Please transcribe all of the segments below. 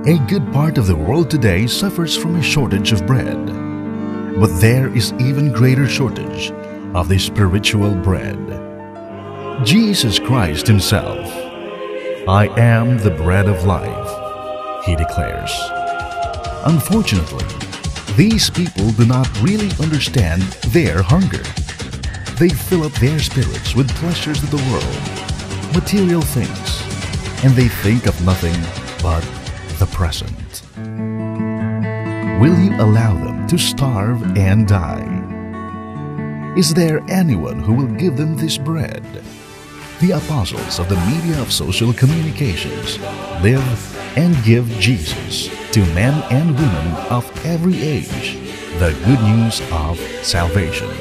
A good part of the world today suffers from a shortage of bread. But there is even greater shortage of the spiritual bread. Jesus Christ Himself, "I am the bread of life," He declares. Unfortunately, these people do not really understand their hunger. They fill up their spirits with pleasures of the world, material things, and they think of nothing but the present. Will you allow them to starve and die? Is there anyone who will give them this bread? The apostles of the media of social communications live and give Jesus to men and women of every age, the good news of salvation.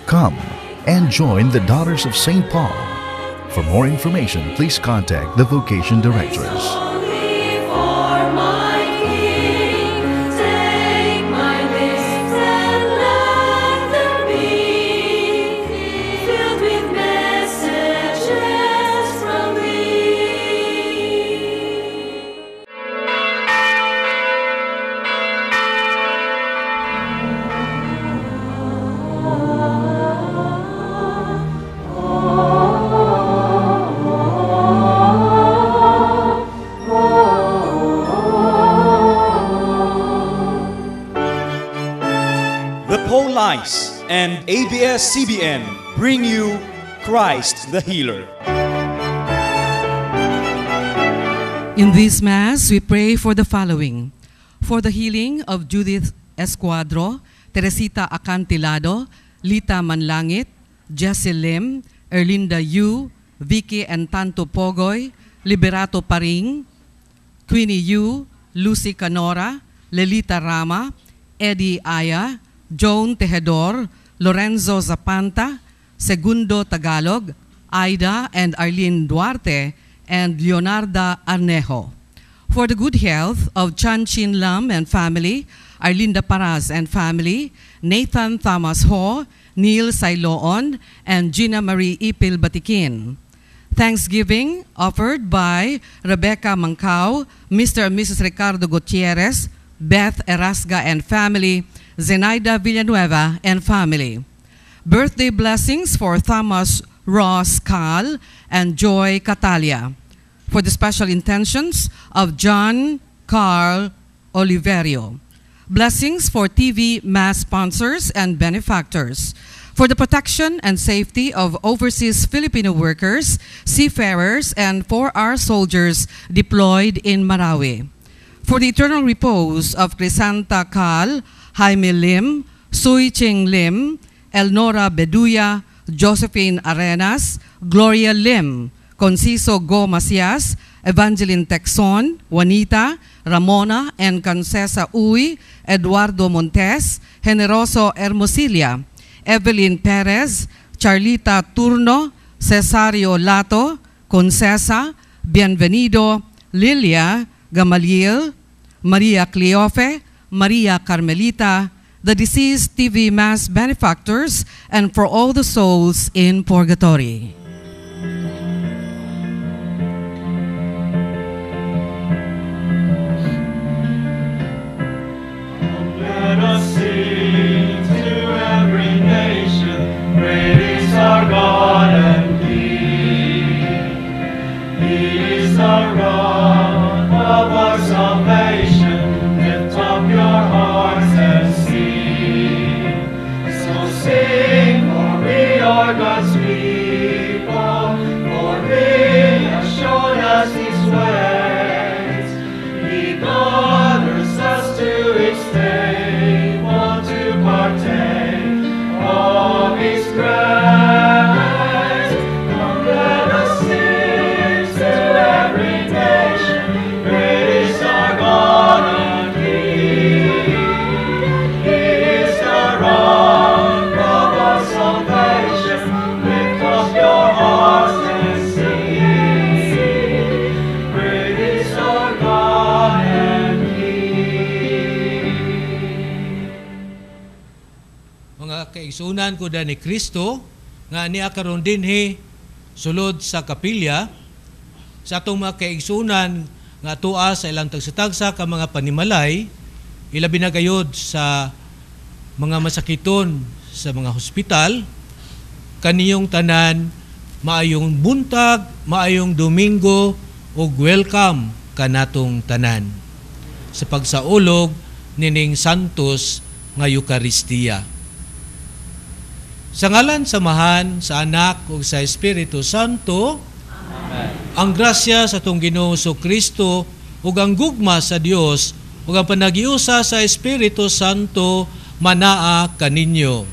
Come and join the Daughters of St. Paul. For more information, please contact the Vocation Directress. Only for my King, take my lips and let them be filled with messages from thee. The Paulites and ABS-CBN bring you Christ the Healer. In this Mass, we pray for the following. For the healing of Judith Escuadro, Teresita Acantilado, Lita Manlangit, Jesse Lim, Erlinda Yu, Vicky Entanto Pogoy, Liberato Paring, Queenie Yu, Lucy Canora, Lelita Rama, Eddie Aya, Joan Tejedor, Lorenzo Zapanta, Segundo Tagalog, Aida and Arlene Duarte, and Leonarda Arnejo. For the good health of Chan Chin Lam and family, Arlinda Paraz and family, Nathan Thomas Ho, Neil Sailoon, and Gina Marie Ipil Batikin. Thanksgiving offered by Rebecca Mancao, Mr. and Mrs. Ricardo Gutierrez, Beth Erasga and family, Zenaida Villanueva and family. Birthday blessings for Thomas Ross Kahl and Joy Catalia. For the special intentions of John Carl Oliverio. Blessings for TV Mass sponsors and benefactors. For the protection and safety of overseas Filipino workers, seafarers, and for our soldiers deployed in Marawi. For the eternal repose of Crisanta Cal, Jaime Lim, Sui Ching Lim, Elnora Beduya, Josephine Arenas, Gloria Lim, Conciso Go Macias, Evangeline Texon, Juanita, Ramona, and Concesa Uy, Eduardo Montes, Generoso Hermosilla, Evelyn Perez, Charlita Turno, Cesario Lato, Concesa, Bienvenido, Lilia, Gamaliel, Maria Cleofe, Maria Carmelita, the deceased TV Mass benefactors, and for all the souls in purgatory. Let us sing to every nation, great is our God and King. He is the rock of our salvation. Lift up your hearts and sing. So sing, for we are God's people, for He has shown us His ways. He gathers us to His table to partake of His grace. Come, let us sing to every nation, great is our God and King. He is the rock of our salvation. Lift up your hearts and sing. Great is our God and King. Mga kaigsunan ko ni Kristo nga niya karon dinhi sulod sa kapilya sa atong mga kaigsunan nga atoa sa ilang tagsa-tagsa ka mga panimalay, ilabi na gayod sa mga masakiton sa mga hospital, kaniyong tanan maayong buntag, maayong Domingo ug welcome kanatong tanan sa pagsaulog nining Santos nga Eukaristiya. Sa ngalan sa Amahan, sa Anak ug sa Espiritu Santo. Amen. Ang grasya sa atong Ginoong Kristo ug ang gugma sa Dios ug ang panagiusa sa Espiritu Santo manaa kaninyo.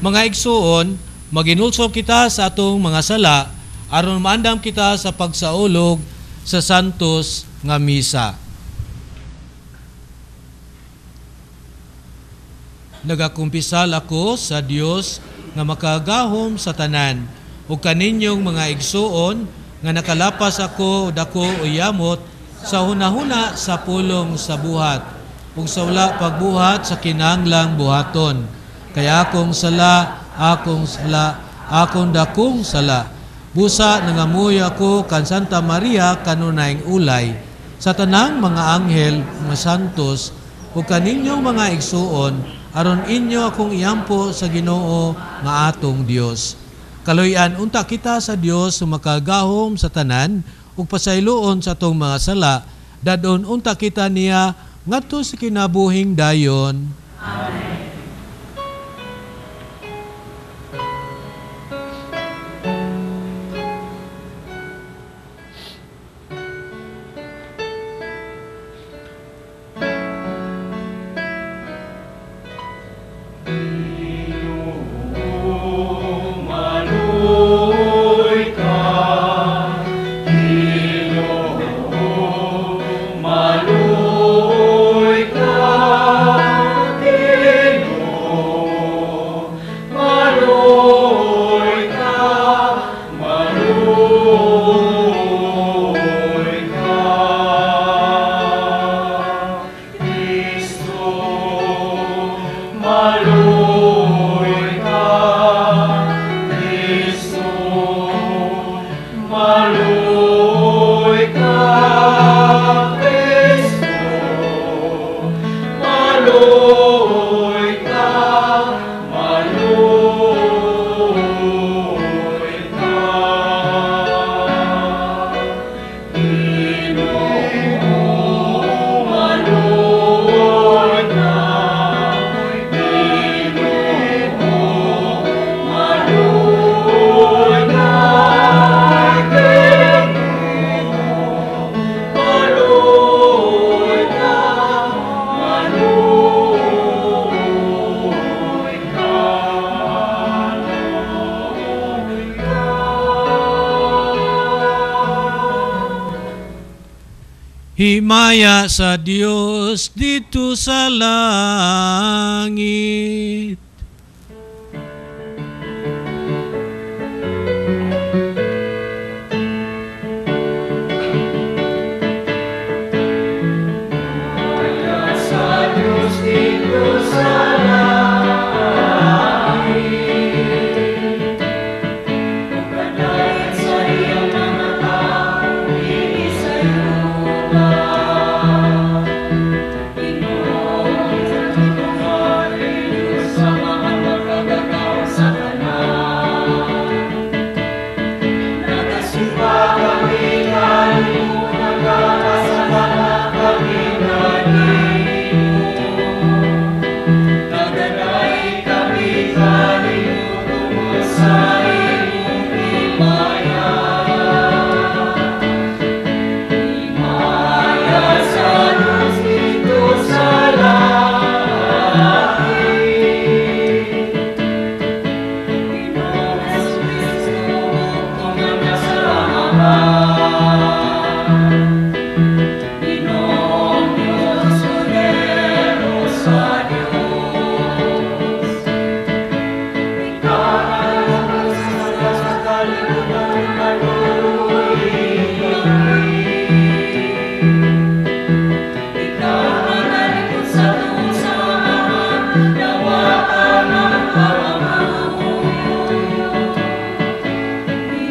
Mga igsuon, maginulsob kita sa atong mga sala aron maandam kita sa pagsaulog sa Santos nga Misa. Nagakumpisal ako sa Dios nga makagahom sa tanan ug kaninyong mga igsuon nga nakalapas ako dako o yamot sa hunahuna sa pulong sa buhat ug sa wala pagbuhat sa kinahanglang buhaton. Kaya akong sala, akong sala, akong dakong sala. Busa nangamuyo ako kan Santa Maria kanunayng ulay sa tanang mga anghel, mga santos ug kaninyong mga igsuon aron inyo akong iampo sa Ginoo nga atong Dios. Kaluy-an unta kita sa Dios makagahom sa tanan ug pasayloon sa atong mga sala, dadon unta kita niya ngadto sa kinabuhing dayon. Amen. Himaya sa Dios dito sa langit. Himaya sa Dios dito sa langit. Ug sa iyang mga tao dinhi sa yuta.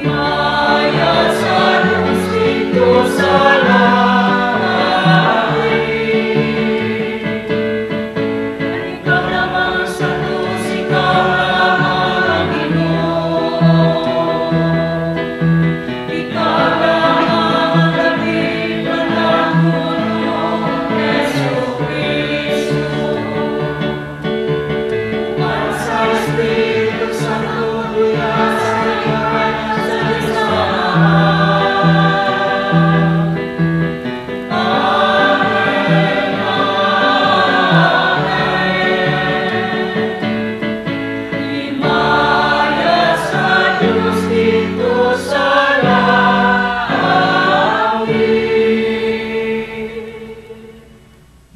Himaya sa Diyos dito sa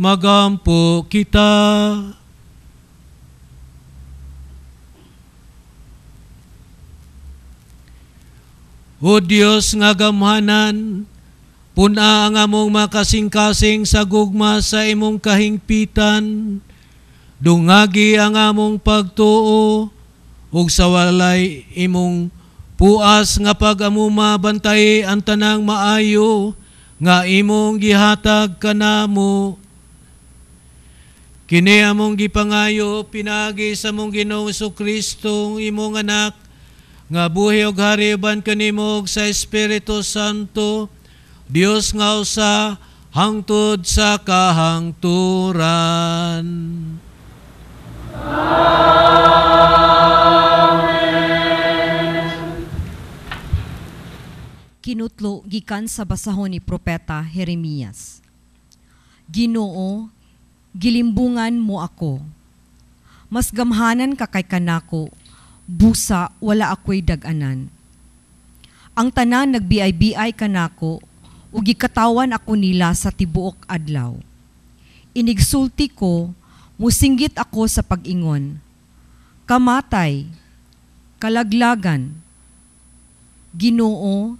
Magampo kita. O Dios nga gamhanan, pun-a ang among makasing-kasing sa gugma sa imong kahingpitan. Dungagi ang among pagtuo ug sa walay imong puas nga pag-amuma bantay ang tanang maayo nga imong gihatag kanamo. Kini among gipangayo pinaagi sa among Ginoong Hesukristo, imong anak, nga buhi og hari uban kanimo sa Espiritu Santo, Dios nga usa hangtod sa kahangturan. Amen. Kinutlo gikan sa basahon ni Propeta Jeremias. Ginoo, gilimbungan mo ako. Mas gamhanan ka kay kanako, busa wala ako'y dag-anan. Ang tanan nagbiay-biay kanako, ug gikatawan ako nila sa tibuok adlaw. Inigsulti ko, musinggit ako sa pag-ingon. Kamatay, kalaglagan. Ginoo,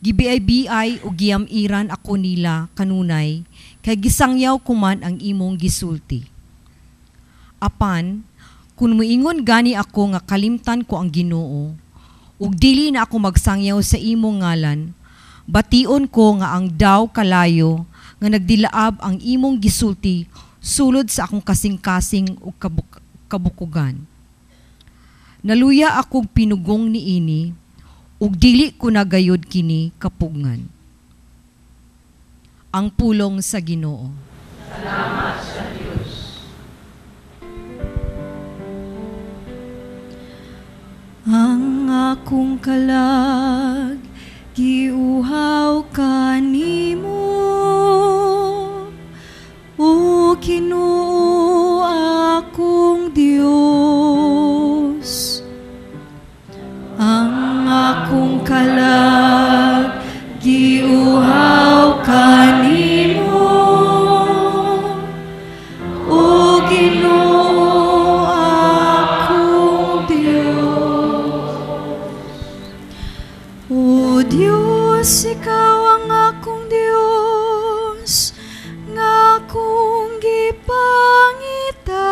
gibiay-biay ug giyam-iran ako nila kanunay, kay gisangyaw kuman ang imong gisulti. Apan, kung muingon gani ako nga kalimtan ko ang Ginoo, ug dili na ako magsangyaw sa imong ngalan, bation ko nga ang daw kalayo nga nagdilaab ang imong gisulti sulod sa akong kasing-kasing ug kabukugan. Naluya akong pinugong niini, ug dili ko na gayod kini kapugngan. Ang pulong sa Ginoo. Salamat sa Dios. Ang akong kalag giuhaw kanimo, o Ginoo akong Dios. Ang akong kalag giuhaw kanimo, o Ginoo akong Dios. O Dios, ikaw ang akong Dios, nga akong gipangita.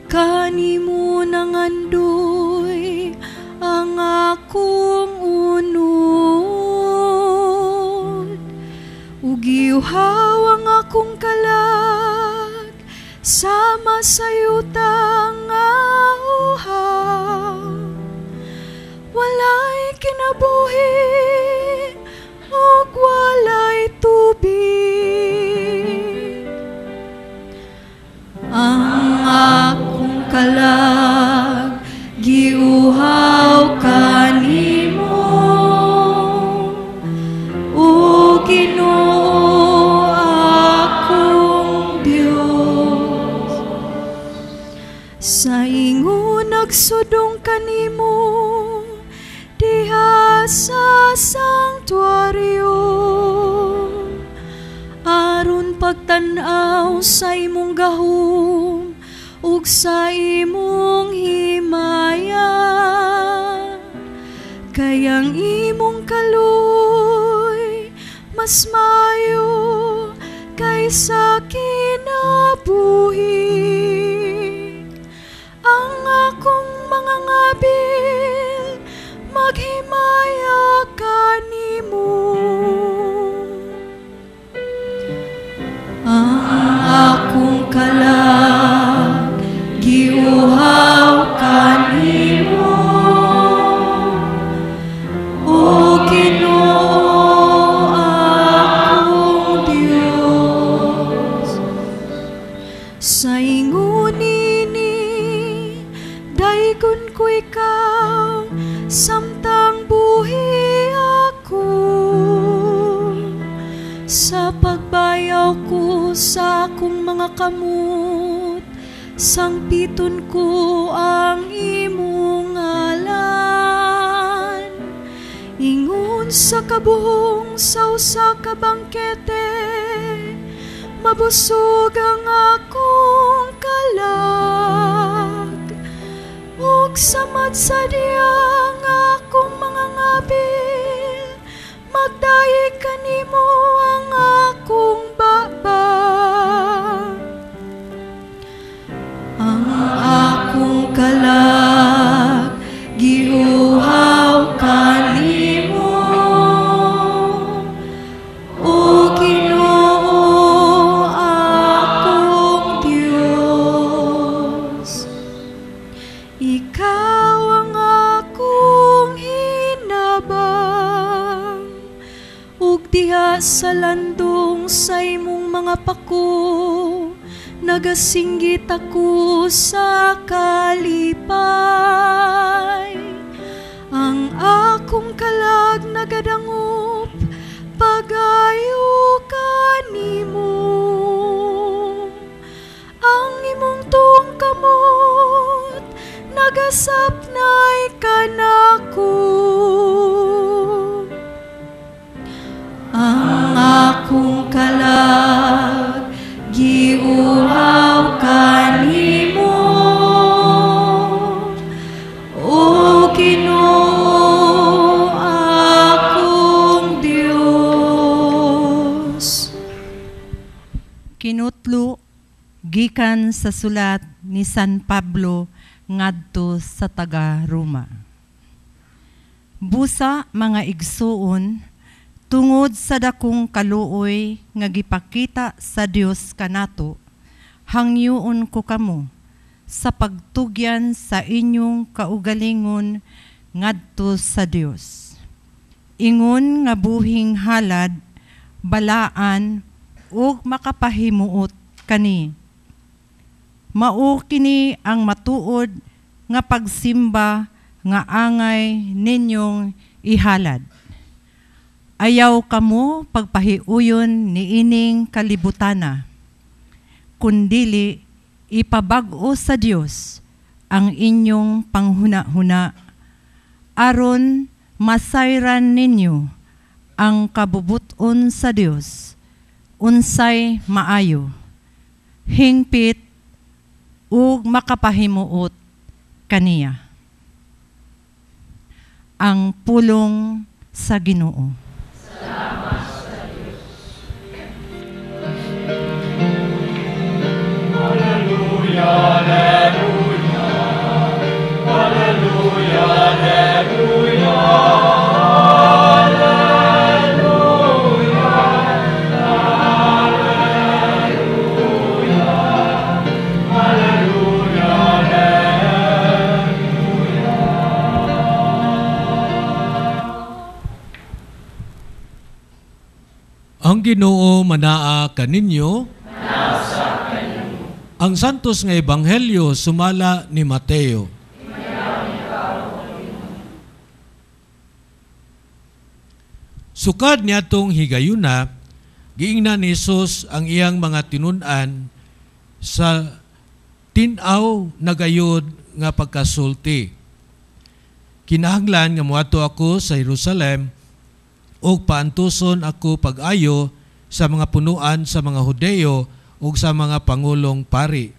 Kanimo nangandoy ang akong unod, ug giuhaw ang akong kalag sama sa yutang nga uhaw. Walay kinabuhi ug walay tubig. Ang akong kalag giuhaw kanimo, o Ginoo akong Dios. Sa ingon nagsudong kanimo diha sa sanktuaryo, aron pagtan-aw sa imong gahom ug sa imong himaya. Kay ang imong kaluoy mas maayo kaysa kinabuhi. Ang akong mga ngabil maghimaya kanimo. Ang akong kalag giuhaw kanimo, o Ginoo akong Dios. Sa ingon nini daygon ko ikaw samtang buhi ako. Sa pagbayaw ko sa akong mga kamot, sangpiton ko ang imong ngalan. Ingon sa kabuhong sa usa ka bangkete, Mabusog ang akong kalag, ug samad sa diyang akong mga ngabil, magdayeg kanimo ang akong baba. Ang akong kalag giuhaw kanimo, O Ginoo akong Dios. Ikaw ang akong hinabang, ug diha sa landong sa imong mga pako, nagasinggit ako sa kalipay. Ang akong kalag nagadangop pagayo kanimo. Ang imong tuong kamot nagasapnay kanako. Ang akong kalag giuhaw kanimo, O Ginoo akong Dios. Kinutlo gikan sa sulat ni San Pablo ngadto sa taga Roma. Busa mga igsuon, tungod sa dakong kaluoy nga gipakita sa Dios kanato, hangyoon ko kamo sa pagtugyan sa inyong kaugalingon ngadto sa Dios. Ingon nga buhing halad, balaan ug makapahimuot kani. Mao kini ang matuod nga pagsimba nga angay ninyong ihalad. Ayaw kamo pagpahiuyon niining kalibutana, kundili ipabag-o sa Dios ang inyong panghuna-huna, aron masayran ninyo ang kabubuton sa Dios, unsay maayo, hingpit ug makapahimuot kaniya. Ang pulong sa Ginoo. Salamat sa Diyos. Alleluia, alleluia, alleluia, alleluia, alleluia, alleluia, alleluia, alleluia. Ang Ginoo manaa kaninyo. Ang santos nga ebanghelyo sumala ni Mateo. Sukad niadtong higayuna, giingnan ni Hesus ang iyang mga tinun-an sa tin-aw na gayud nga pagkasulti. Kinahanglan nga moadto ako sa Jerusalem ug paantuson ako pag-ayo sa mga punuan sa mga Hudeo ug sa mga pangulong pari.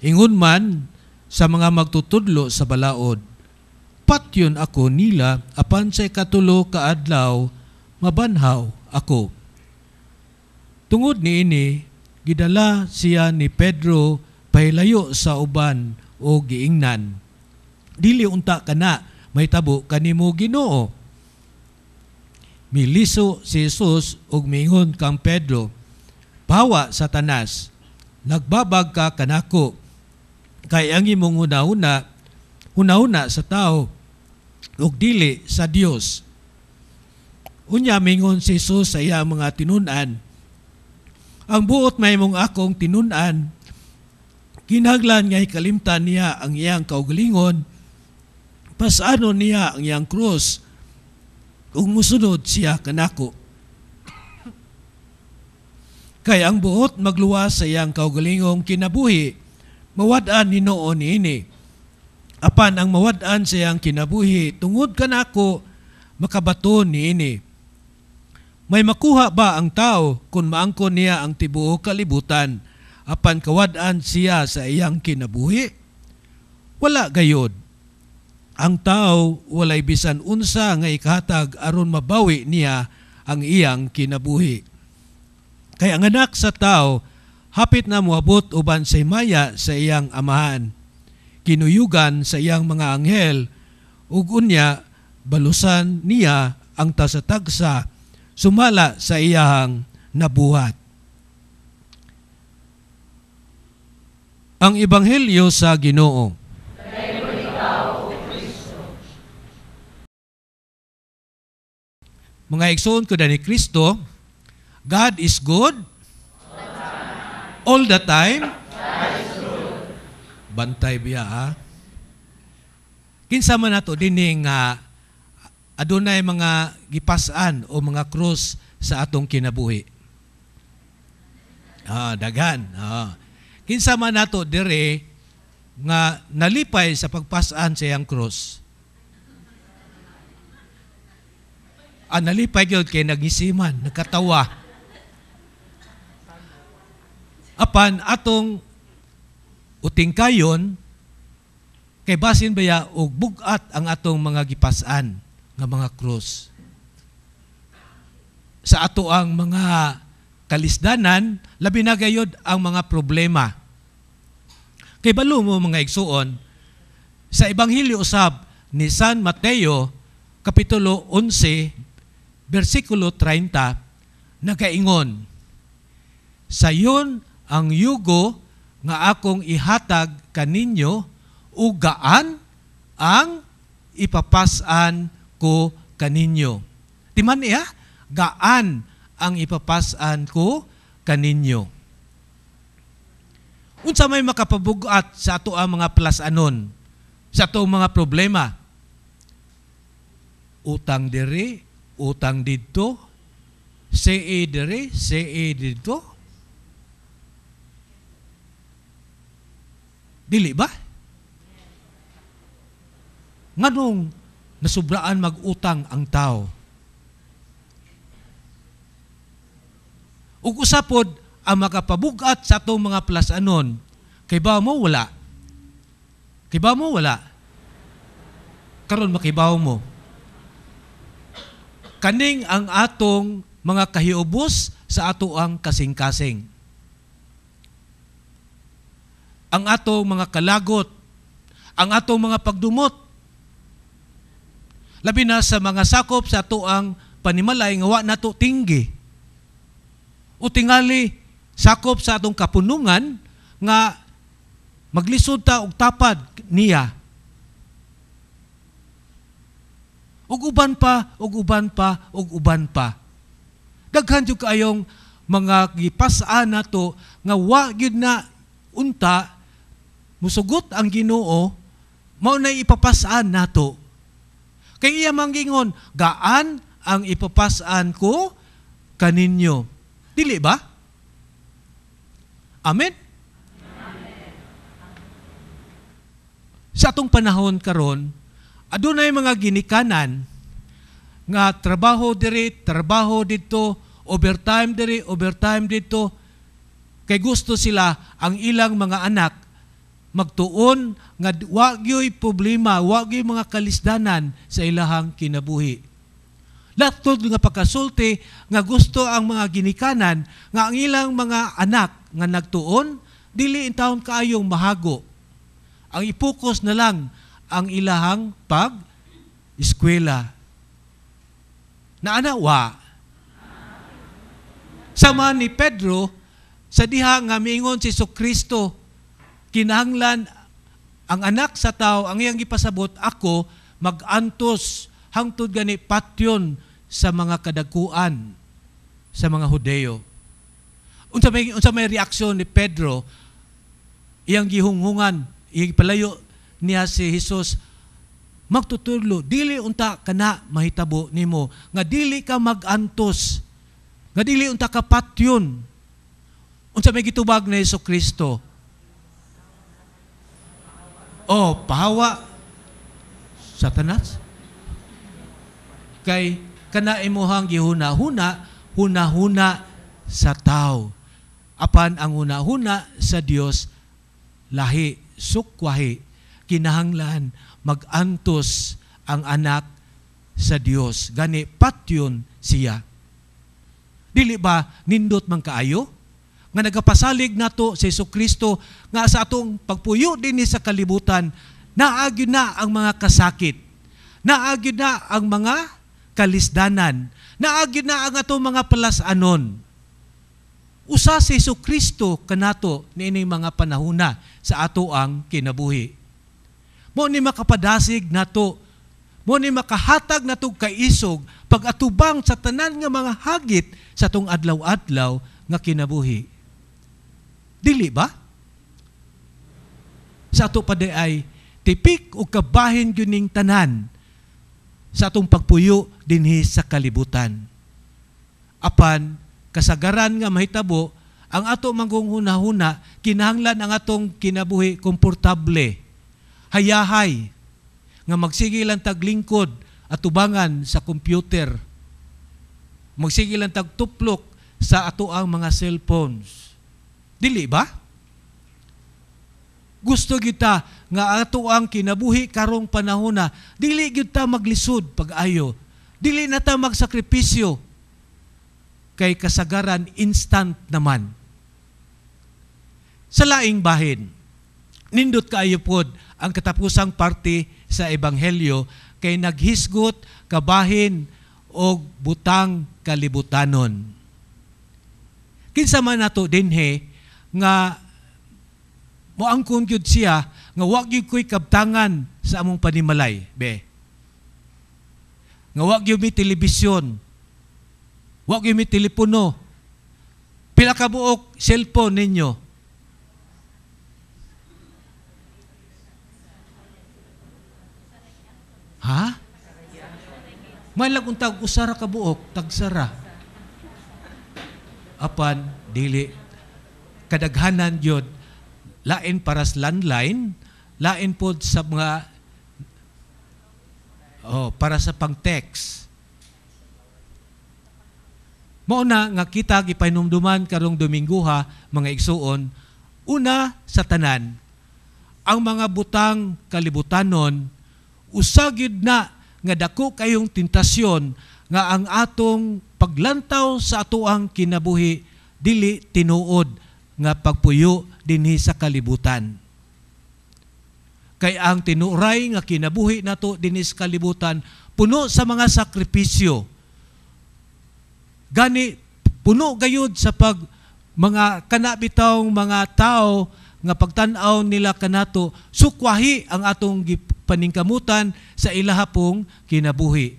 Ingon man sa mga magtutudlo sa balaod. Patyon ako nila apan sa ikatulo ka adlaw mabanhaw ako. Tungod niini gidala siya ni Pedro pahilayo sa uban o giingnan. Dili unta kana mahitabo kanimo Ginoo. Miliso si Jesus ug miingon kang Pedro, "Pawa Satanas, nagbabag ka kanako, kay ang imong hunahuna, hunahuna sa tao ug dili sa Dios." Unya mingon si Jesus sa iyang mga tinun-an, "Ang buot mahimong akong tinun-an, kinahanglan nga ikalimtan niya ang iyang kaugalingon, pasano niya ang iyang krus, ug musunod siya kanako. Kay ang buot magluwas sa iyang kaugalingong kinabuhi, mawad-an hinuon niini. Apan ang mawad-an sa iyang kinabuhi tungod kanako, makabaton niini. May makuha ba ang tao kung maangkon niya ang tibuok kalibutan apan kawad-an siya sa iyang kinabuhi? Wala gayod. Ang tao walay bisan unsa nga ikahatag aron mabawi niya ang iyang kinabuhi. Kay ang anak sa tao hapit na moabot uban sa himaya sa iyang amahan, kinuyugan sa iyang mga anghel, ug unya balusan niya ang tasa-tagsa sumala sa iyahang nabuhat. Ang Ebanghelyo sa Ginoo. Mga igsoon ko ni Kristo, God is good all the time. Bantay biya ha. Kinsa man nato dinhi nga adunay mga gipas-an o mga krus sa atong kinabuhi. Daghan. Kinsa man nato dire nga nalipay sa pagpas-an sa iyang krus. Nalipay gyud kay nagisiman, nagkatawa. Apan atong utingkayon kay basin baya og bug-at ang atong mga gipas-an nga mga krus. Sa ato ang mga kalisdanan, labi na gayod ang mga problema. Kay balo mo mga igsuon, sa Ebanghelyo usab ni San Mateo, Kapitulo 11, versikulo 30, nagaingon, sayon ang yugo nga akong ihatag kaninyo, ugaan ang ipapasan ko kaninyo. Timan niya, gaan ang ipapasan ko kaninyo. Unsa may makapabugat sa ato ang mga plasanon, sa ato ang mga problema? Utang diri, utang didto, CA diri, CA didto. Dili ba? Nganong nasubraan mag-utang ang tao? Ug usapod ang makapabugat sa atong mga plasanon, kay ba mo wala? Kay ba mo wala? Karon makibaw mo. Kaning ang atong mga kahiubos sa ato ang kasing-kasing. Ang atong mga kalagot, ang atong mga pagdumot, labi na sa mga sakop sa ato ang panimalay nga wa nato tinggi. O tingali sakop sa atong kapunungan nga maglisod ta og tapad niya. Og uban pa, og uban pa, og uban pa. Daghan jud kaayong mga gipas-an nato nga wa gyud na unta musugot ang Ginoo, mao nay ipapas-an nato. Kay iya manggingon, gaan ang ipapas-an ko kaninyo. Dili ba? Amen? Amen. Sa atong panahon karon, adunay mga ginikanan nga trabaho diri, trabaho didto, overtime diri, overtime didto. Kay gusto sila ang ilang mga anak magtuon nga wa gyoy problema, wa gyoy mga kalisdanan sa ilahang kinabuhi. Latod nga pagkasulti nga gusto ang mga ginikanan nga ang ilang mga anak nga nagtuon dili intawon kaayong mahago. Ang ipukos na lang ang ilahang pag-eskwela. Naana wa. Sama ni Pedro sa diha nga miingon si Jesucristo, kinahanglan ang anak sa tao ang iyang gipasabot, ako magantos hangtod gani patyon sa mga kadakuan sa mga Hudeo. Unsa may reaksyon ni Pedro, iyang gihunghungan, iyang palayo niya si Jesus, magtutudlo, dili unta kana mahitabo nimo, nga dili ka magantos, nga dili unta ka patyon. Unsa may gitubag ni Jesucristo? Oh, pahawa Satanas. Kay kana imuhang gihuna-huna, hunahuna sa tao. Apan ang hunahuna sa Dios lahi, sukwahi, kinahanglan magantos ang anak sa Dios. Gani patyon siya. Dili ba nindot man kaayo nga nagapasalig nato sa Hesukristo nga sa atong pagpuyo dinhi sa kalibutan, naagi na ang mga kasakit, naagi na ang mga kalisdanan, naagi na ang atong mga palasanon. Usa si Hesukristo kanato niining mga panahuna sa ato ang kinabuhi. Mo ni makapadasig nato, mo ni makahatag nato kaisog pag-atubang sa tanan nga mga hagit sa atong adlaw-adlaw nga kinabuhi. Dili ba? Sa ato pa di ay tipik o kabahin gyud ning tanan sa atong pagpuyo dinhi sa kalibutan. Apan kasagaran nga mahitabo ang ato manggong hunahuna, kinahanglan ang atong kinabuhi komportable, hayahay, nga magsige lang taglingkod at tubangan sa computer, magsige lang tagtuplok sa ato ang mga cellphones. Dili ba? Gusto kita nga ato ang kinabuhi karong panahona, dili gyud ta maglisod pag-ayo, dili na ta magsakripisyo, kay kasagaran instant naman. Sa laing bahin, nindot kaayo pod ang katapusang parte sa Ebanghelyo kay naghisgot kabahin og butang kalibutanon. Kinsa man nato dinhi nga moangkon gyud siya nga wa gyud ko'y kabtangan sa among panimalay, be. Nga wa gyud mi telebisyon, wa gyud mi telepono. Pila ka buok cellphone ninyo? Ha? May lang untag usara ka buok, tagsara. Apan dili kadaghanan gyud, lain para sa landline, lain pod sa mga para sa pang-text. Mao na nga kita gipahinumduman karong Domingguha, mga igsuon, una sa tanan, ang mga butang kalibutanon usa gyud na nga dako kayong tentasyon nga ang atong paglantaw sa atoang kinabuhi dili tinuod nga pagpuyo dinhi sa kalibutan. Kay ang tinuray nga kinabuhi nato dinhi sa kalibutan puno sa mga sakripisyo. Gani puno gayud sa pag mga kanabitawng mga tao nga pagtan-aw nila kanato sukwahi ang atong paningkamutan sa ilahapong kinabuhi.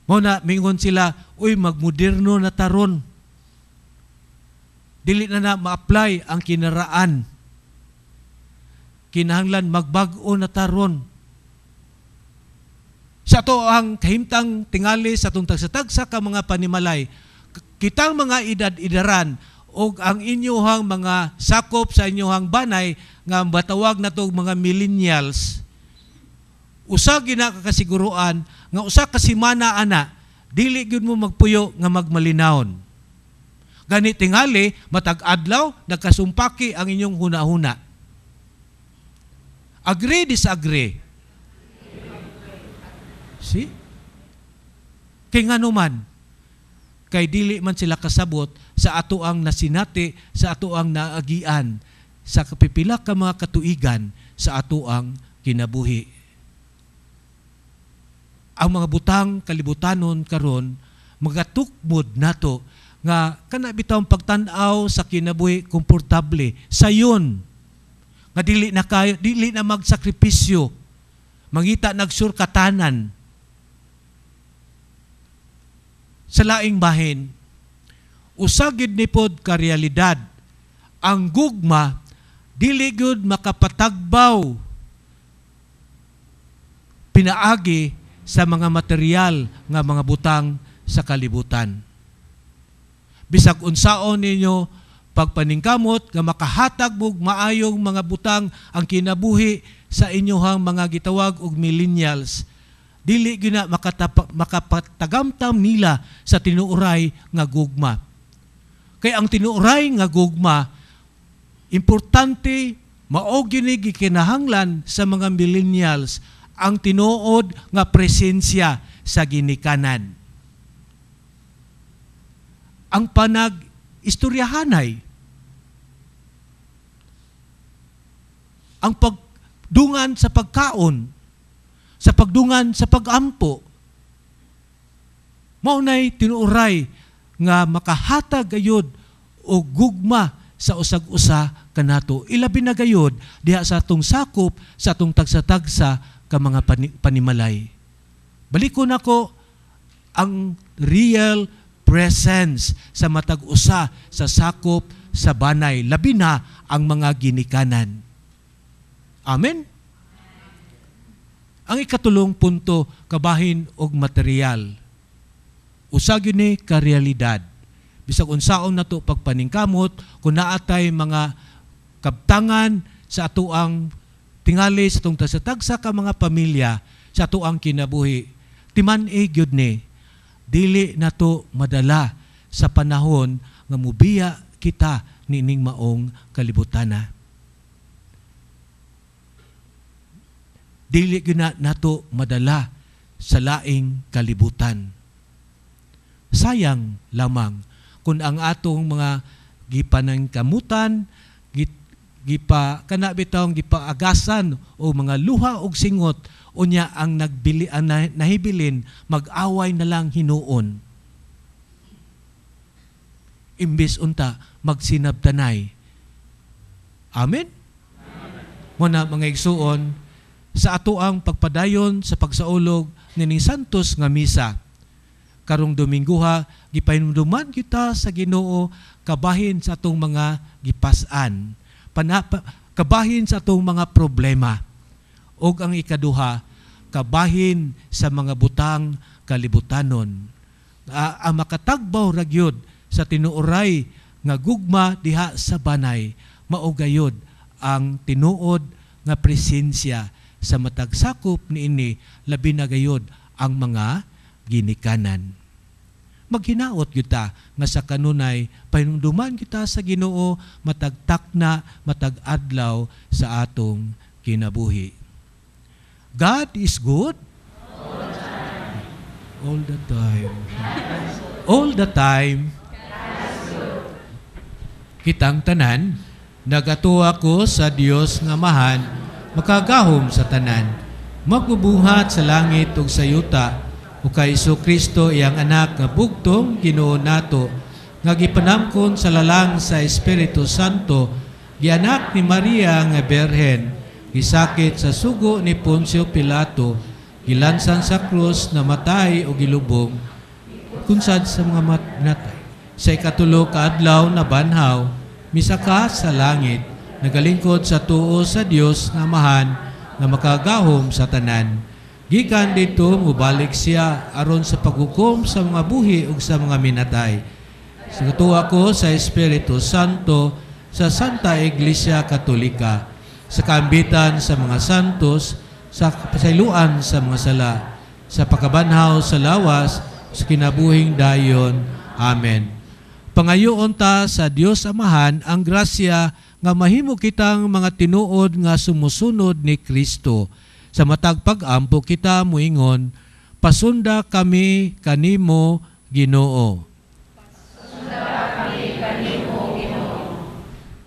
Mao na mingon sila, uy magmoderno na taron. Dili na na ma-apply ang kinaraan. Kinahanglan magbag-o na taron. Sa ato ang kahimtang tingali sa atong tagsa-tagsa ka mga panimalay, kitang mga edad-edaran og ang inyohang mga sakop sa inyohang banay nga batawag na to mga millennials, usa gina ka kasiguruan nga usa ka semana ana dili gyud mo magpuyo nga magmalinawon. Gani tingali matag adlaw nagkasumpaki ang inyong hunahuna. Agree, disagree? See? Kay ngano man, kay dili man sila kasabot sa ato ang nasinati, sa ato ang naagian, sa kapipila ka mga katuigan sa ato ang kinabuhi. Ang mga butang kalibutanon karon magatukmod nato nga kana bitawng pagtan-aw sa kinabuhi komportable sayon nga dili na kayo, dili na magsakripisyo, mangita nagsurkatanan. Sa laing bahin, usa gyud ni pod ka realidad, ang gugma dili gyud makapatagbaw pinaagi sa mga material nga mga butang sa kalibutan. Bisag unsaon ninyo pagpaningkamot nga makahatag og maayong mga butang ang kinabuhi sa inyohang mga gitawag og millennials, Dili gyud na makapatagamtam nila sa tinuoray nga gugma. Kay ang tinuoray nga gugma, importante, mao gyud ni gikinahanglan sa mga millennials ang tinuod nga presensya sa ginikanan. Ang panag-istoryahanay, ang pagdungan sa pagkaon, sa pagdungan sa pagampo, mao nay tinuoray nga makahatag gayud og gugma sa usag-usa kanato. Ilabi na gayud diha sa atong sakop, sa atong tagsa-tagsa ka mga panimalay. Balikon nako ang real presence sa matag usa sa sakop sa banay, labi na ang mga ginikanan. Amen? Ang ikatulong punto, kabahin og material. Usa gyud ni ka realidad. Bisag unsaon nato pagpaningkamot, kung naatay mga kabtangan sa atoang tingali sa atong tagsa-tagsa ka mga pamilya sa atoang kinabuhi, timan-i gyud ni, dili nato madala sa panahon nga mubiya kita niining maong kalibutana. Dili gyud na nato madala sa laing kalibutan. Sayang lamang kung ang atong mga gipanangkamutan, gipa kana bitawng gipaagasan o mga luha og singot, unya ang nagbili, ang nahibilin mag-away na lang hinuon. Imbis unta magsinabtanay. Amen? Muna mga igsuon, sa atoang pagpadayon sa pagsaulog nining Santos nga misa karong Domingguha, gipahinumduman kita sa Ginoo kabahin sa atong mga gipas-an, kabahin sa atong mga problema, ug ang ikaduha, kabahin sa mga butang kalibutanon. Ang makatagbaw ra gyud sa tinuoray nga gugma diha sa banay, mao gayud ang tinuod nga presensya sa matag sakop niini, labi na gayud ang mga ginikanan. Maghinaot gyud ta nga sa kanunay pahinumduman kita sa Ginoo matag takna, matag adlaw sa atong kinabuhi. God is good all the time. All the time. Kitang tanan, nagatuwa ko sa Dios nga Amahan, makagahom sa tanan, magbubuhat sa langit ug sa yuta, ug kay Hesus Kristo iyang anak nga bugtong Ginoo nato, nga gipanamkon sa lalang sa Espiritu Santo, gianak ni Maria nga Berhen, gisakit sa sugo ni Poncio Pilato, gilansan sa krus, namatay o gilubong, kunsad sa mga natay. Sa ikatulo ka adlaw na banhaw, misaka sa langit, nagalingkod sa tuo sa Dios nga Amahan nga makagahom sa tanan. Gikan dito mubalik siya aron sa paghukom sa mga buhi ug sa mga minatay. Sa katuwa ko sa Espiritu Santo, sa Santa Iglesia Katolika, sa kaambitan sa mga santos, sa pasayloan sa mga sala, sa pagkabanhaw sa lawas, sa kinabuhing dayon. Amen. Pangayoon ta sa Dios Amahan ang grasya nga mahimo kitang mga tinuod nga sumusunod ni Kristo. Sa matag pag-ampo kita muingon, pasunda kami kanimo, Ginoo. Pasunda kami kanimo, Ginoo.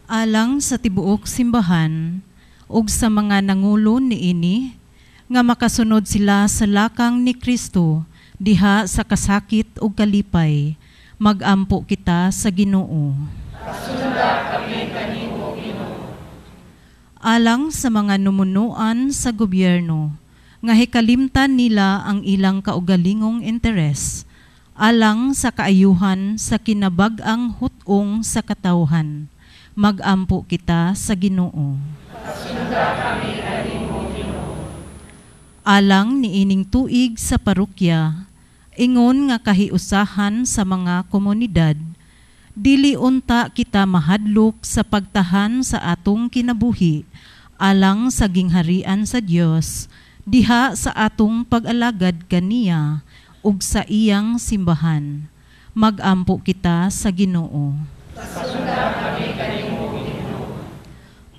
Alang sa tibuok simbahan ug sa mga nangulo niini nga makasunod sila sa lakang ni Kristo diha sa kasakit ug kalipay, magampo kita sa Ginoo. Pasunda kami kanimo, Ginoo. Alang sa mga numunuan sa gobyerno nga hikalimtan nila ang ilang kaugalingong interes, alang sa kaayuhan sa kinabag-ang hut-ong sa katawhan, magampo kita sa Ginoo. Pasunda kami kanimo, Ginoo. Alang niining tuig sa parokya, ingon nga kahiusahan sa mga komunidad, dili unta kita mahadlok sa pagtahan sa atong kinabuhi, alang sa gingharian sa Dios, diha sa atong pag-alagad kaniya ug sa iyang simbahan. Magampo kita sa Ginoo.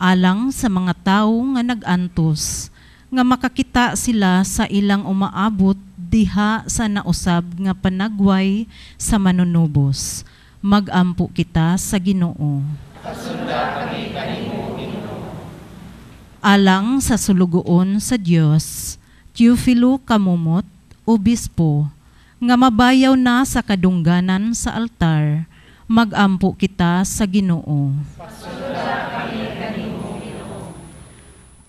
Alang sa mga tawo nga nag-antos, nga makakita sila sa ilang umaabot diha sa nausab nga panagway sa manunubos. Magampo kita sa Ginoo. Alang sa sulugoon sa Dios, Teofilo Kamumot, Obispo, nga mabayaw na sa kadungganan sa altar, magampo kita sa Ginoo.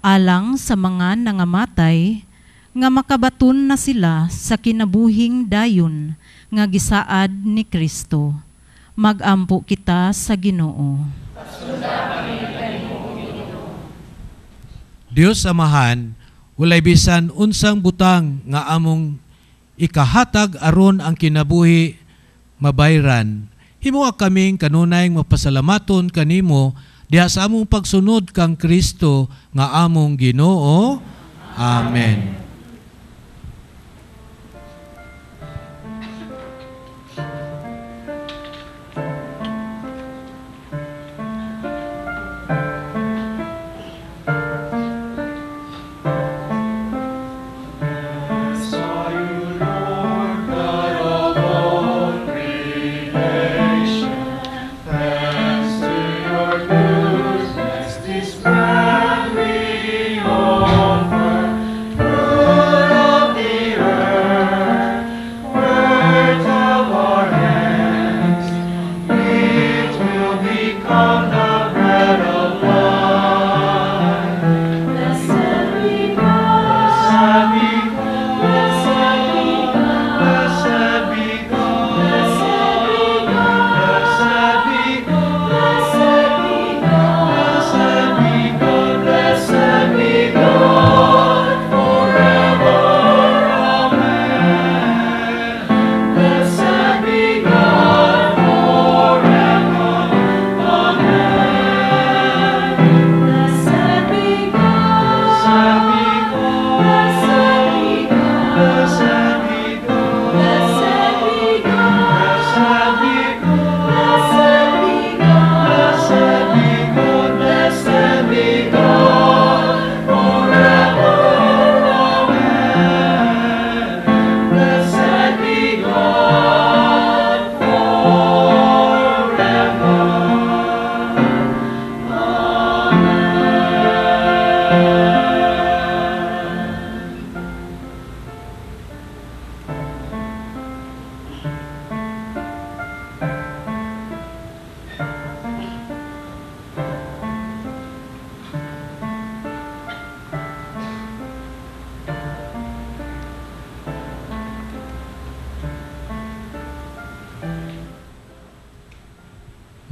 Alang sa mga nangamatay, nga makabaton na sila sa kinabuhing dayon nga gisaad ni Kristo. Magampo kita sa Ginoo. Dios Amahan, walay bisan unsang butang nga among ikahatag aron ang kinabuhi mabayran. Himoa kaming kanunay mapasalamaton kanimo diha sa among pagsunod kang Kristo nga among Ginoo. Amen.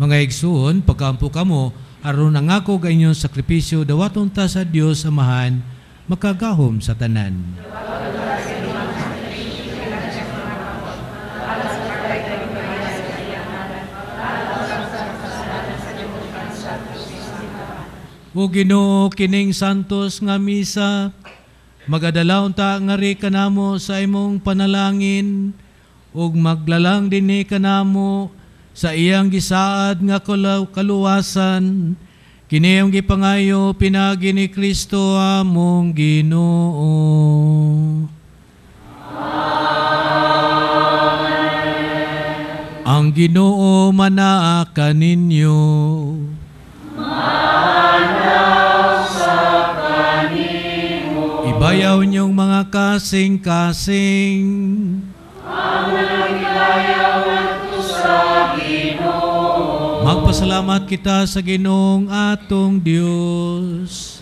Mga igsuon, pagkampo kamo, aron nangako ang inyong sakripisyo, dawaton ta sa Dios Amahan, makagahom sa tanan. O Ginoo, kining santos nga misa, magadalaw ta ngari kanamo sa imong panalangin, ug maglalang dinhi kanamo sa iyang gisaad nga kaluwasan, kini ang gipangayo pinaagi ni Kristo among Ginoo. Amen. Ang Ginoo manaa kaninyo. Manaa sa kanimo. Ibayaw inyong mga kasing-kasing. Ang ibayaw sa Ginoo. Magpasalamat kita sa Ginoong atong Dios.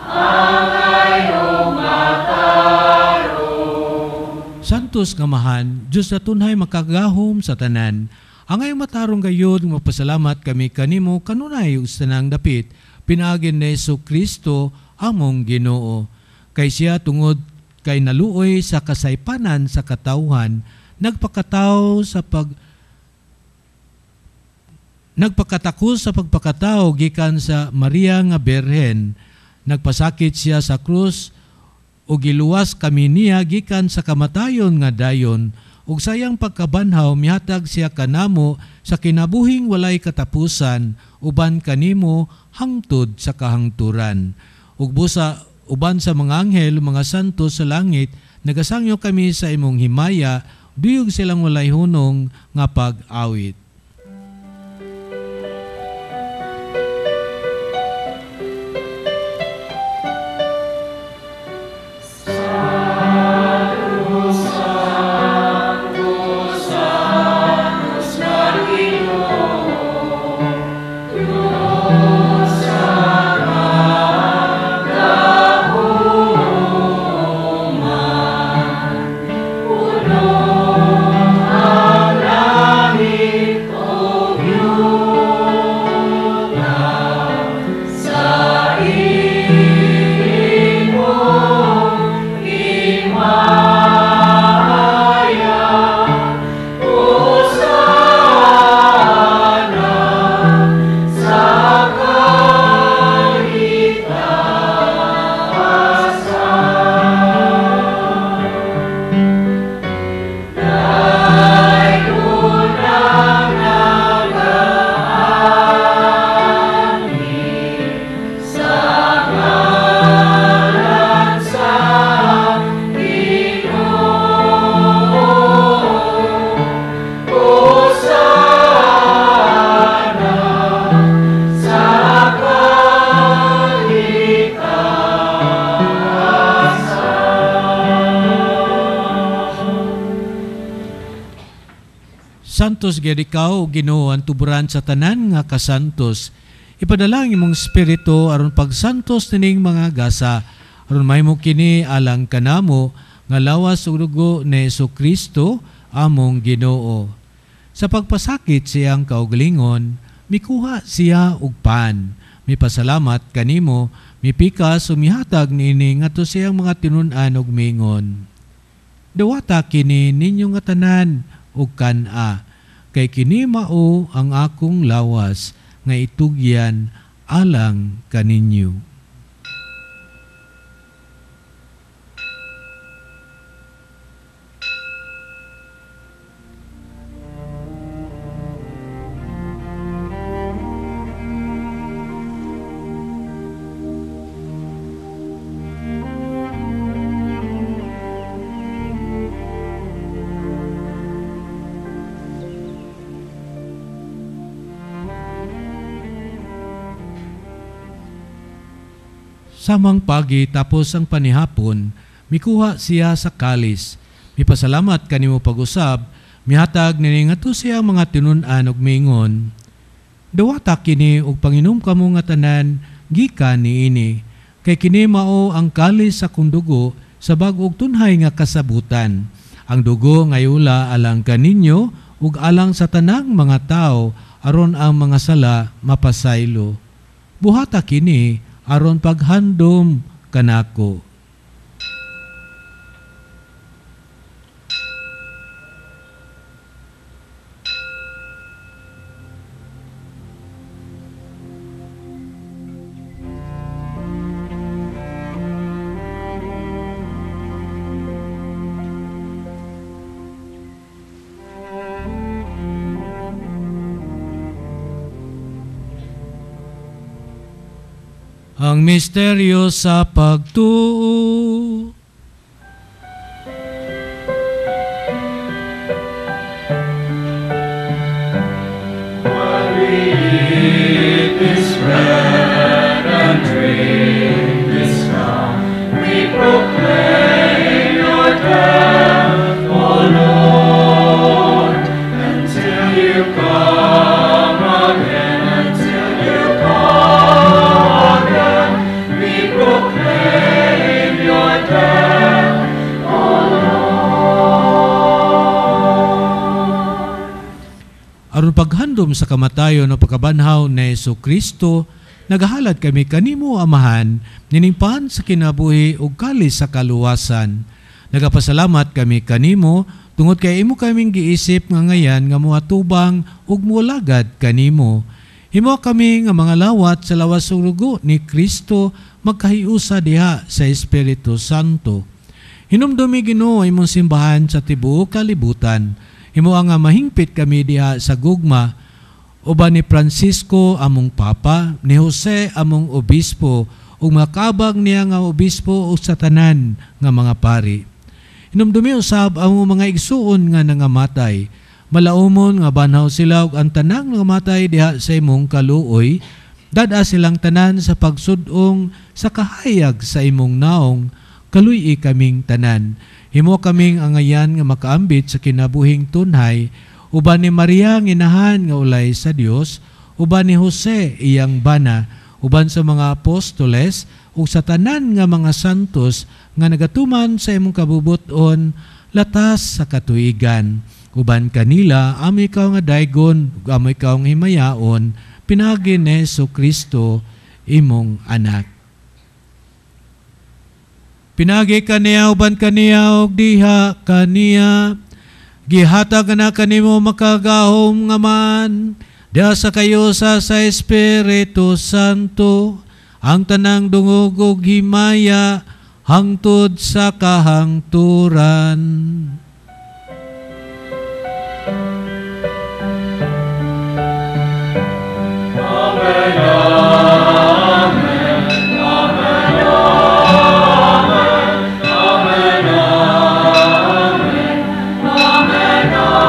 Angayong matarong. Santos nga Amahan, Diyos na tunhay makagahom sa tanan. Angayong matarong gayod, magpasalamat kami kanimo kanunay ug sa tanang dapit, pinaagi ni Jesu Kristo among Ginoo. Kay siya tungod kay naluoy sa kasaypanan sa katawhan, nagpakataw sa nagpakatako sa pagpakatao gikan sa Maria nga Birhen. Nagpasakit siya sa krus Ug giluwas kami niya gikan sa kamatayon nga dayon, ug sa iyang pagkabanhaw mihatag siya kanamo sa kinabuhing walay katapusan uban kanimo hangtod sa kahangturan. Ug busa uban sa mga anghel, mga santo sa langit, nagasangyo kami sa imong himaya, duyog silang walay hunong nga pag-awit. Santos gyud ikaw, Ginoo, ang tuburan sa tanan nga kasantos. Ipadala ang imong espiritu aron pagsantos nining mga gasa, aron mahimo kini alang kanamo nga lawas ug dugo ni Hesukristo among Ginoo. Sa pagpasakit siyang kaugalingon, mikuha siya og pan, mipasalamat kanimo, mipikas o mihatag niini ngadto siyang mga tinun-an og mingon. Dawata kini ninyo nga tanan og kan-a, kay kini mao ang akong lawas nga itugyan alang kaninyo. Samang pagi tapos ang panihapon, mikuha siya sa kalis. Mipasalamat kanimo pag-usab, mihatag niini ngadto siya mga tinun-an og miingon. Dawata kini og panginom kamo nga tanan gikan niini, kay kini mao ang kalis sa akong dugo sa bag-ong tunhay nga kasabutan. Ang dugo ngayula alang kaninyo ug alang sa tanang mga tawo aron ang mga sala mapasaylo. Buhata kini aron paghandom kanako. Ang misteryo sa pagtuo. While we eat this bread and drink this cup, we proclaim your death, O Lord, until you come again, until you come again, we proclaim your death, O Lord. Aron paghandom sa kamatayon o pagkabanhaw ni Hesukristo, nagahalad kami kanimo, Amahan, niningpan sa kinabuhi ug kalis sa kaluwasan. Nagapasalamat kami kanimo tungod kay imo kaming giisip nga ngayan nga moatubang ug molagad kanimo. Himo kami nga mga lawat sa lawas ug dugo ni Kristo magkahiusa diha sa Espiritu Santo. Hinumdumi Ginoo imong simbahan sa tibuok kalibutan. Himo nga mahingpit kami diha sa gugma uban ni Francisco among Papa, ni Jose among Obispo, ug makabag niya nga obispo ug sa tanan nga mga pari. Hinumdumi usab ang mga igsuon nga nangamatay. Malaumon nga banhaw sila ug ang tanang nangamatay diha sa imong kaluoy. Dad-a silang tanan sa pagsud-ong sa kahayag sa imong naong, kaluy-i kaming tanan. Himo kaming angayan nga makaambit sa kinabuhing tunhay, uban ni Maria nginahan nga ulay sa Dios, uban ni Jose iyang bana, uban sa mga apostoles ug sa tanan nga mga santos nga nagatuman sa imong kabubut-on latas sa katuigan. Uban kanila amo ikaw nga daygon ug amo ikaw nga himayaon, pinaagi ni Jesu-Kristo imong anak. Pinagi kaniya uban kaniya ug diha kaniya, gihatag na kanimo makagahom nga man diha sa kayusa sa Espiritu Santo ang tanang dungog ug himaya hangtod sa kahangturan. Amen. Amen. Amen. Amen. Amen. Amen. Amen.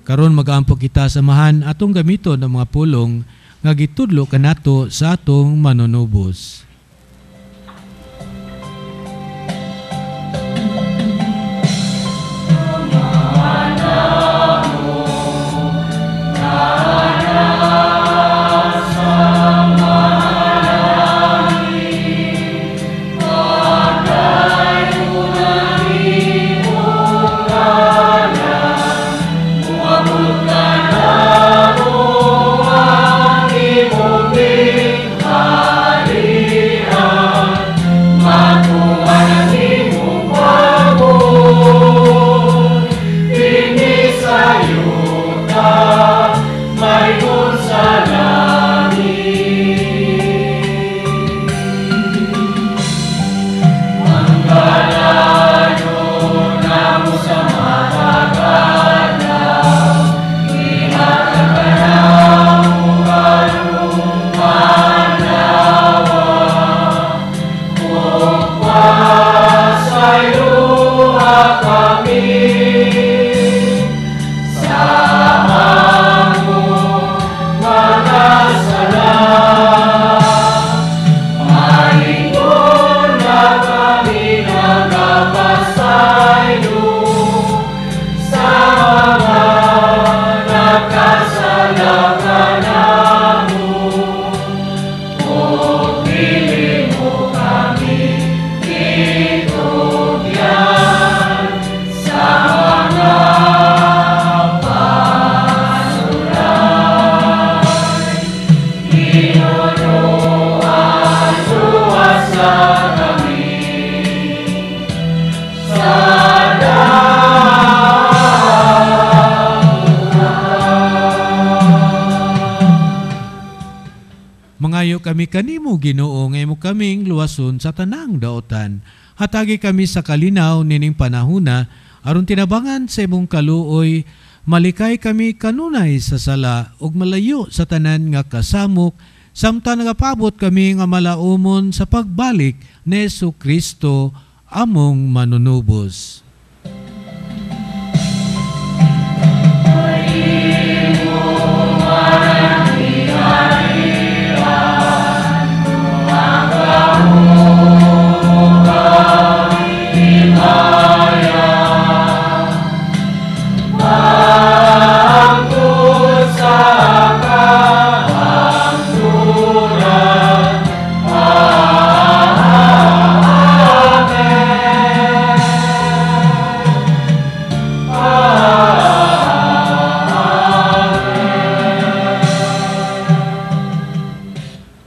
Karon magaampo kita samahan atong gamiton ang mga pulong nga gitudlo kanato sa atong manunubos. Kami kanimo Ginoo nga imo kaming luwason sa tanang daotan. Hatagi kami sa kalinaw nining panahuna aron tinabangan sa imong kaluoy, malikay kami kanunay sa sala ug malayo sa tanan nga kasamok samtang nagapabot kami nga malaumon sa pagbalik ni Jesu-Kristo among manunubos.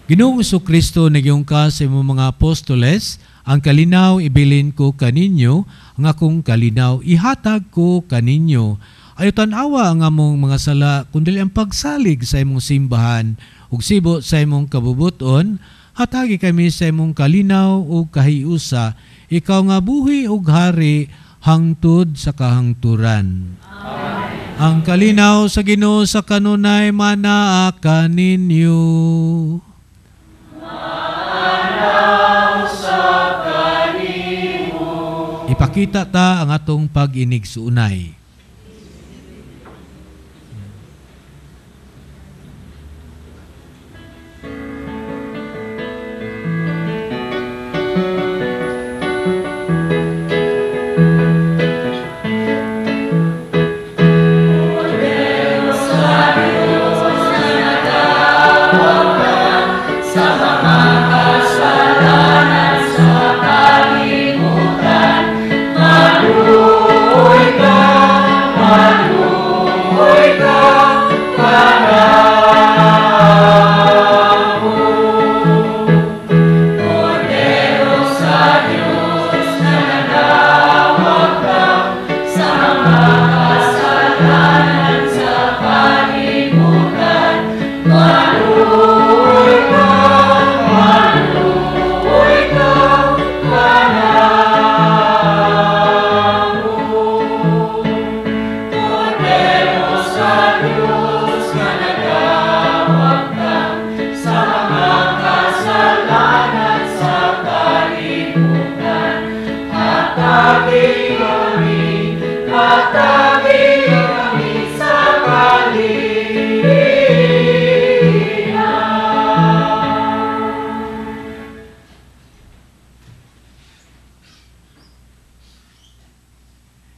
Ginoong Jesucristo, nagyong ka sa imong mga apostoles, ang kalinaw ibilin ko kaninyo, ang akong kalinaw ihatag ko kaninyo. Ayo tan-awa ang among mga sala kundi ang pagsalig sa imong simbahan ug sibo sa imong kabubuton. Hatagi kami sa imong kalinaw ug kahiusa, ikaw nga buhi ug hari hangtod sa kahangturan. Amen. Ang kalinaw sa Ginoo sa kanunay manaa kaninyo. Manaa sa kanimo. Ipakita ta ang atong pag-inigsuunay.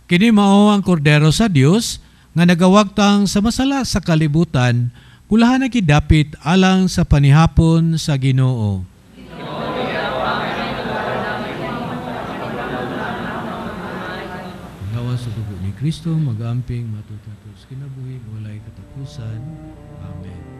Kini mao ang kordero sa Dios nga nagawagtang sa masala sa kalibutan, pulahan na gidapit alang sa panihapon sa Ginoo. Gawas sa dugo ni Kristo, magamping matutatos kinabuhi walay katapusan. Amen.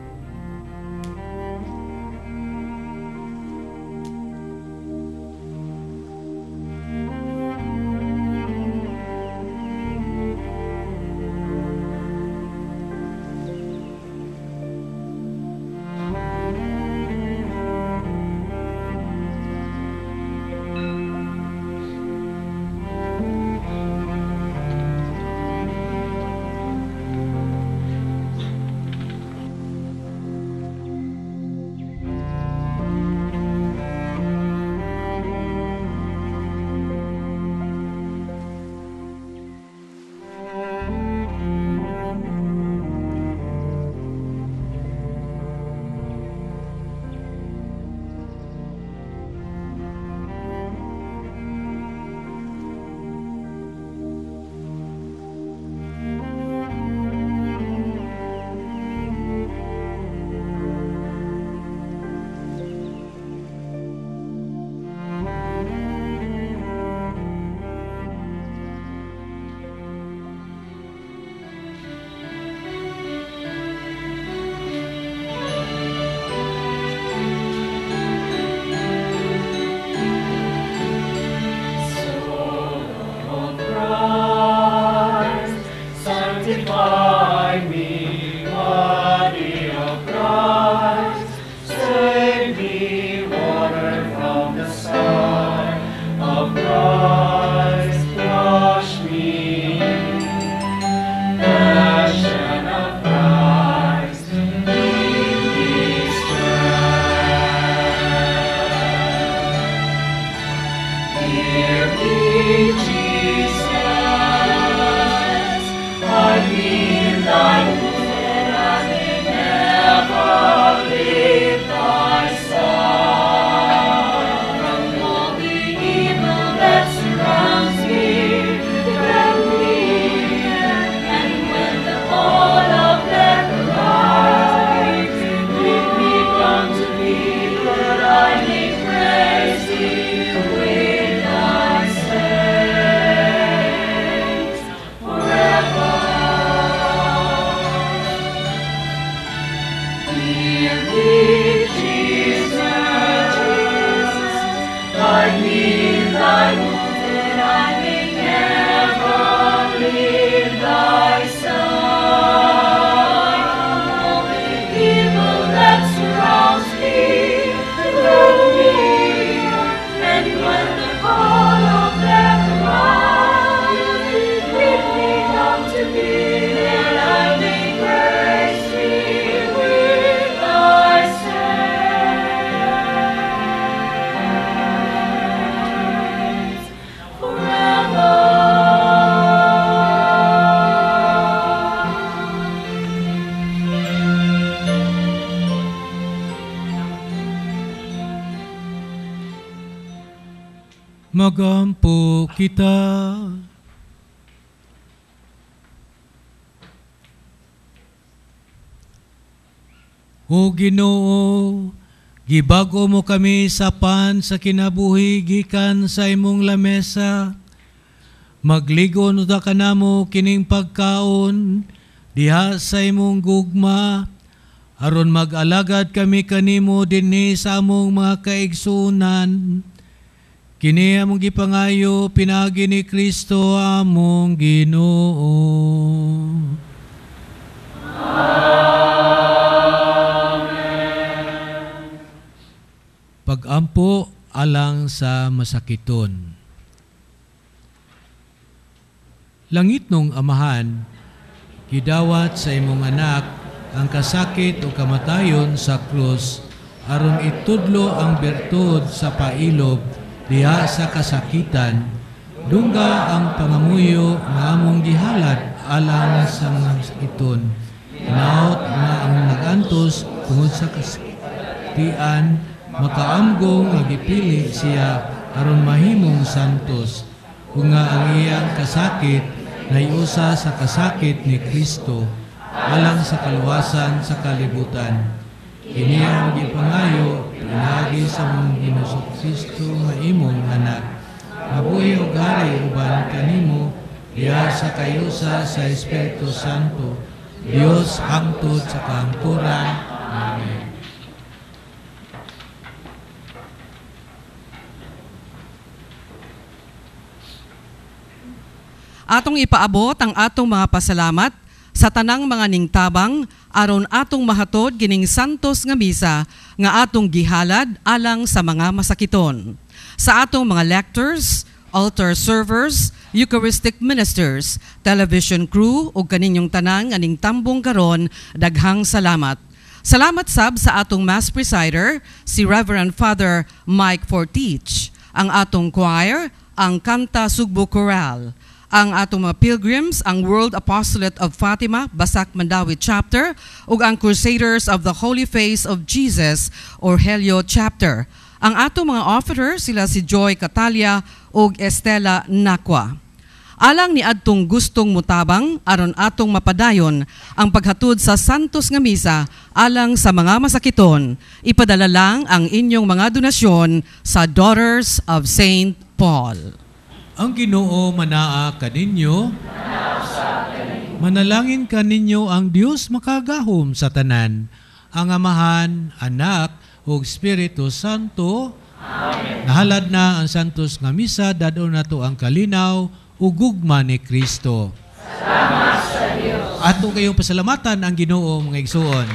I need thy wound that I may never leave thy side. Magampo kita. O Ginoo, gibago mo kami sa pan sa kinabuhi gikan sa imong lamesa. Magligon uda kanamo kining pagkaon diha sa imong gugma, aron mag-alagad kami kanimo dinhi sa among mga kaigsuonan. Kini among gipangayo pinaagi ni Kristo among Ginoo. Amen. Pagampo alang sa masakiton. Langit nung Amahan, gidawat sa imong anak ang kasakit o kamatayon sa krus aron itudlo ang bertud sa pailob diha sa kasakitan. Dungga ang pangamuyo nga among gihalad alang sa mga sakiton. Hinaot nga ang nagantos tungod sa kasakitian makaamgo nga gipili siya aron mahimong santos, ug nga ang iyang kasakit naiusa sa kasakit ni Kristo alang sa kaluwasan sa kalibutan. Kini ang gipangayo pinaagi sa among Ginoong Kristo nga imong anak. Mabuhi og hari uban kanimo diha sa kayusa sa Espiritu Santo, Dios hangtod sa kahangturan. Amen. Atong ipaabot ang atong mga pasalamat sa tanang mga ningtabang aron atong mahatod kining santos nga misa nga atong gihalad alang sa mga masakiton. Sa atong mga lectors, altar servers, Eucharistic ministers, television crew ug kaninyong tanan nga ningtambong karon, daghang salamat. Salamat sab sa atong mass presider si Reverend Father Mike Fortich, ang atong choir, ang Kanta Sugbo Chorale, ang atong mga pilgrims, ang World Apostolate of Fatima, Basak Mandawi Chapter, ug ang Crusaders of the Holy Face of Jesus, Orhelio Chapter. Ang atong mga officers, sila si Joy Catalia ug Estela Nakwa. Alang ni adtong gustong mutabang aron atong mapadayon ang paghatod sa Santos nga Misa alang sa mga masakiton, ipadala lang ang inyong mga donasyon sa Daughters of St. Paul. Ang Ginoo manaa kaninyo, manalangin kaninyo ang Dios makagahom sa tanan, ang Amahan, Anak, ug Espiritu Santo. Amen. Nahalad na ang Santos nga Misa, dadon nato ang kalinaw ug gugma ni Kristo. Salamat sa Dios. Ato kayong pasalamatan ang Ginoo mga igsuon.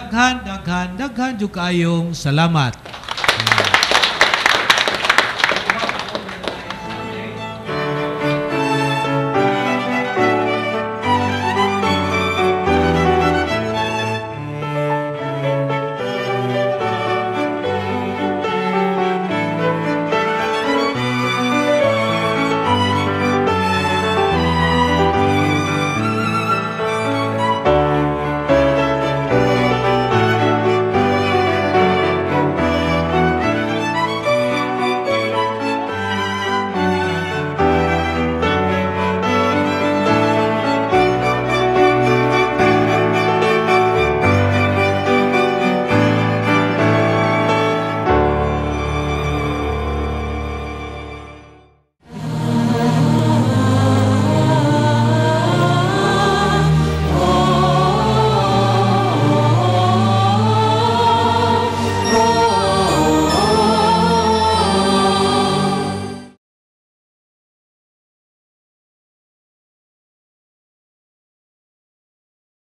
Daghan, daghan, daghan jud kaayong salamat.